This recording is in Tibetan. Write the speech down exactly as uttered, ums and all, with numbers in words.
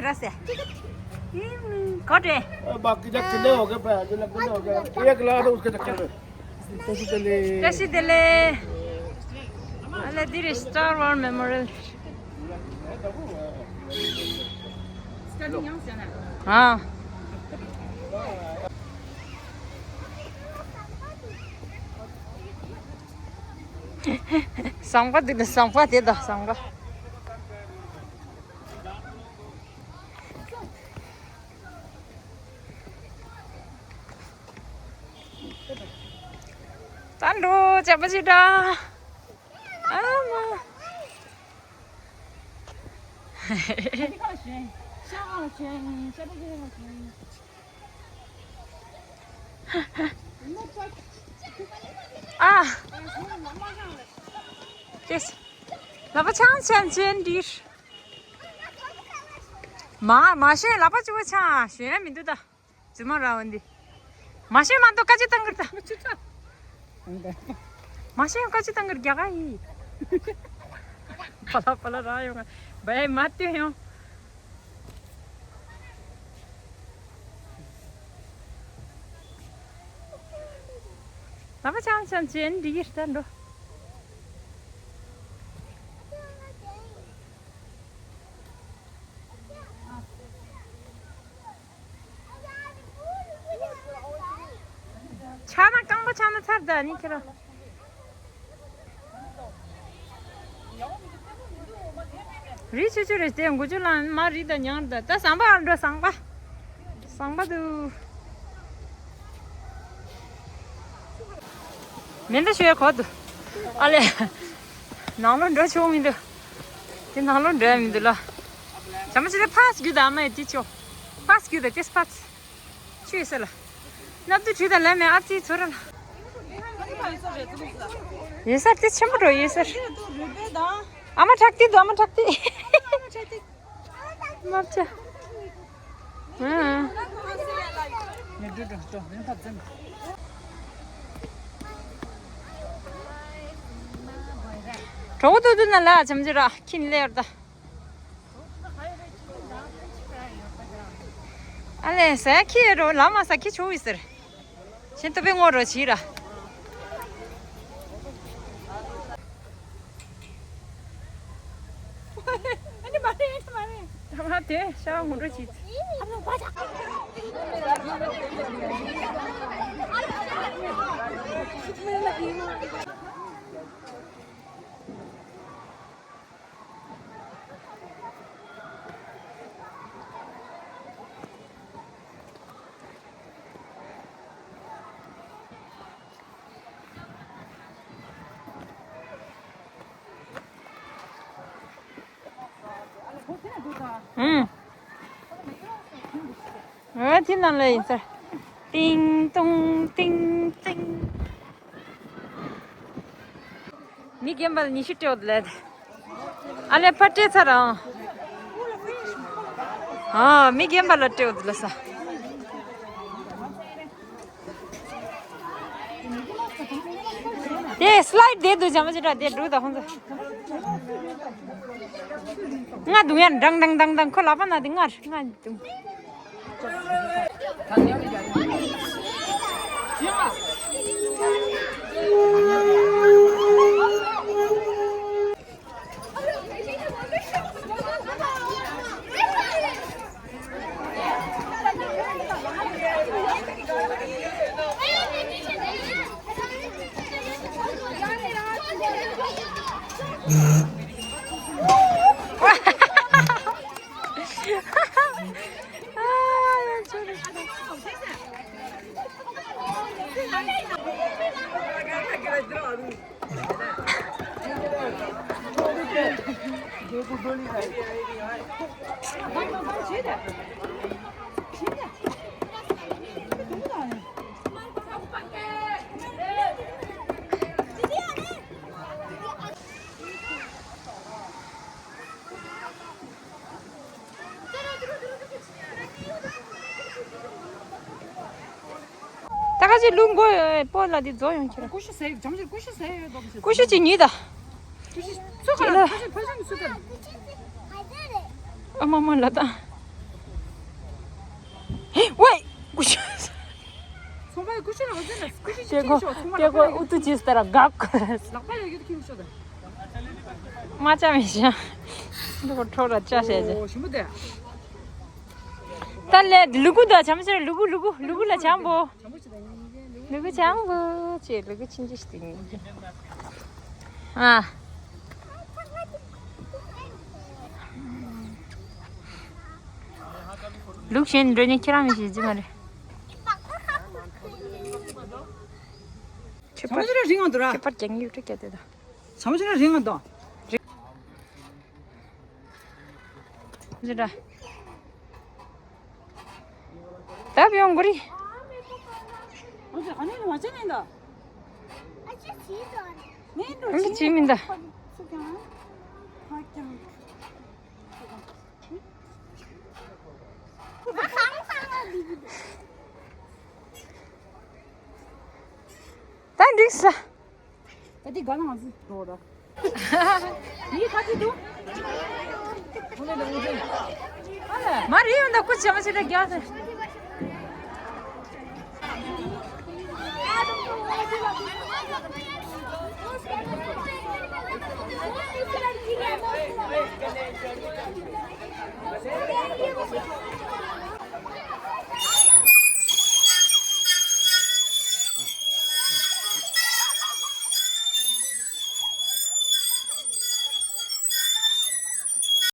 कैसे? कट है। बाकी जब किले हो गए, पहले लग गए हो गए। एक लाख उसके चक्कर में। कैसी चले? कैसी चले? अले दिर स्टार वार मेमोरियल। हाँ। ཟངས་པ་འདི་ལ་ཟངས་པ་དེ་དང་ཟངས་པ། ད་འགྲོ་ཅག་པ་ཅི་འདྲ། ཨ་མ། ཨ། ཏེས། ལ་པ་ཆང་ཆང་ཆེན་འདིར། མ་མ་ཤེས་ལ་པ་ཅུ་བ་ཆང་ཤེས་མི་འདུག་ད། རྫུན་མ་ར་བ་འདི། མ་ཤེས་མ་གཏོགས་སྐད་ཆ་བཏང་གི་རེད་ད། མ་ཤེས་སྐད་ཆ་བཏང་གི་རྒྱ་གར་ཡིན། པ་ལ་པ་ལ་ར་ཡོང་། བའི་མ་ཏི་ཡོང་། ལ་པ་ཆང་ཆང་ཆེན་འདི་ཡིར་ལྟ་འགྲོ། ཆགས་ན་རྐང་པ་ཆགས་ན་ཚར་ད་ནི་ཁྱེད་རང་། རི་ཆུ་ཆུ་རེད་དེ་འགུ་ཆུ་ལ་མ་རི་ད་ཉང་ད་ད་ཟམ་པ་ཨ་འགྲོ་ཟམ་པ། ཟམ་པ་དུ། མེ་མདའ་ཤོད་གོ་དུ། ཨ་ལེ། ནང་ལོ་འགྲོ་ཆོག་མི་འདུག་དེ་ནང་ལོ་འགྲོ་མི་འདུག་ལ། ཇ་མ་ཅི་ལ་ཕ་སི་རྒྱུ་ད་མ་ཡི་ཅི་ཆོག་ཕ་སི་རྒྱུ་ད་ཅེས་ཕ་སི། ཆུ་ཡོད་ས་ལ། ནབ་དུ་ཆུ་དང་ལ་མེ་ཨ་ཙི་ཚོ་ར་ལ། ཡོད་ས་དེ་ཆེན་པོ་འགྲོ་ཡོད་ས། ཨ་མ་ཁྲག་ཏི་དུ་ཨ་མ་ཁྲག་ཏི། མ་བྱ། ཨ། གྲོགས་དུ་དུ་ན་ལ་ཆམ་ཅི་ར་ཁྱིན་ལེར་ད། ཨ་ལེ་ས་ཁྱི་རོ་ལ་མ་ས་ཁྱི་ཆུ་བི་ཟེར། ཤེན་ཏུ་པེ་ངོ་རོ་ཆི་ར། ཨ་ནི་མ་རེད་ཨ་ནི་མ་རེད། ད་མ་དེ་ཤ་ངོ་རོ་ཆི། ཨུམ། ཨ་ཐི་ནང་ལ་ཡིན་ས། ཏིང་ཏུང་ཏིང་ཏིང་། མི་རྒན་པ་ལ་ཉི་ཤུ་སྤྲད་འོ་ལས། ཨ་ལས་ཕར་སྤྲད་ཚར་ཨང་། ཨ་མི་རྒན་པ་ལ་སྤྲད་འོ་ལས་ས། དེ་སི་ལའིཌ་དེ་འདུག་ཇ་མ་ཇི་འདྲ་དེ་འདུག་ད་ཁོང་ཚོ། ང་འདུག་ཡ་འདང་འདང་འདང་འདང་ཁོ་ལག་པ་ན་དེ་ང་ང་འདུག་ད་ག་ཅི་ལུང་མགོ་ཡོད་པོ་ལ་འདི་རྫོགས་ཡོང་ཁྱེར། ཀུ་ཤུ་ཟས་ཀྱི་ཇམ་ཞིག་ཀུ་ཤུ་ཟས་ཡོད་དོ། ཀུ་ཤུ་ཅི་ཉིད་ད། ཀུ་ཤུ་སུ་ག་ལ་ཕ་ཤུ་ཕ་ཤུ་ནི་སུ་ག་ལ། ཨ་མ་མ་ལ་ད། ཝེ། ཀུ་ཤུ། ཚོང་པ་ཀུ་ཤུ་ལ་འོ་ཟེར་ན་ཀུ་ཤུ་ཅིག་ཁྱེར་ཤོག་ཚོང་པ་ལག་པ་ལ་ཡོད་དུ་ཅིས་ལྟར་དགག་ལག་པ་ལ་ཡོད་དུ་ཁྱེར་ཤོག་ད། མ་ཅ་མི་ཤ། འདི་གོ་ཁྲོ་ར་ཅ་བྱས་ཏེ། ཨོ་ཞིམ་པོ་དེ། ད་ལས་ལུ་གུ་ད་བྱམས་ཆེ་ལུ་གུ་ལུ་གུ་ལུ་གུ་ལ་བྱམས་པོ། ལུ་གུ་བྱམས་པོ་ཅེས་ལུ་གུ་ཆུང་ཆུང་ཞིག་ཡིན། ཨ། ལུག་གཞན་འགྲོ་ནས་ཁྱེད་རང་མི་ཤེས་ཀྱི་མ་རེད། ཁྱད་པར་ཁྱད་པར་རིང་ང་འདུག་ར། ཁྱད་པར་རྒྱང་ཡིག་འབྲི་རྒྱ་དེ་དང་། བྱམས་ཆེ་ར་རིང་ང་འདུག་ཟེར་ར། ད་བུད་ཡོང་གོ་རི། ཨ་ནི་མ་བྱེད་ནས་འདུག་ཨ་ཅེ་ཅི་འདུག་ཨ་ཅེ་ཅི་མི་འདུག་ད་འགྲིག་ས། ད་དེ་ག་ལ་ང་ཚོ་འགྲོ་ར། ཡིག་ཁ་ཅིག་འདུག་མ་རེད་ཡོང་ད་སྐུ་ཆེ་མ་ཆེ་ད་རྒྱག་ཟེར།